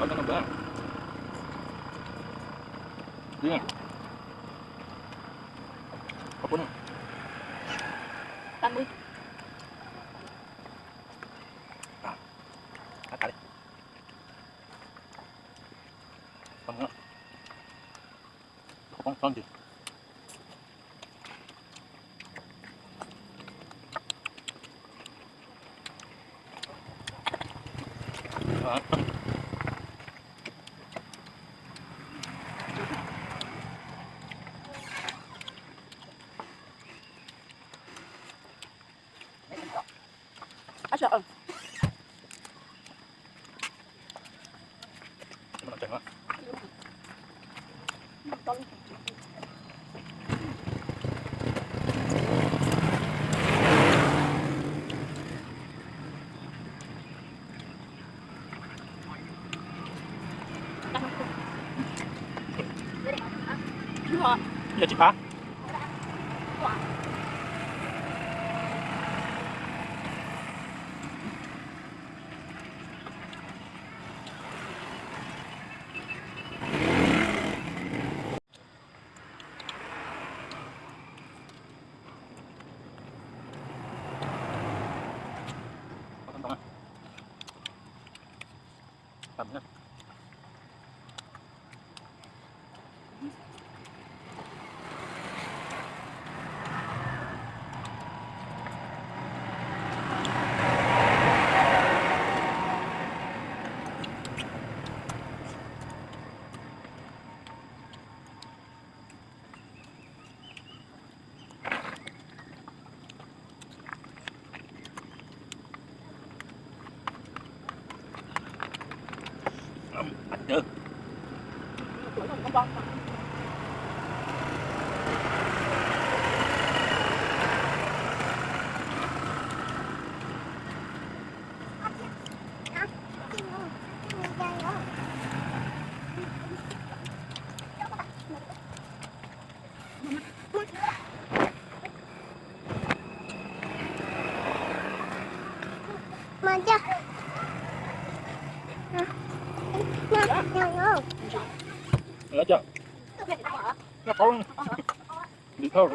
Có cho nó bớt. Đi. Có cuốn không? Tám mươi. À, cắt đi. Không nữa. Không, không gì. Yog tsis pab. Nó chậm. Nó khó. Đi thôi.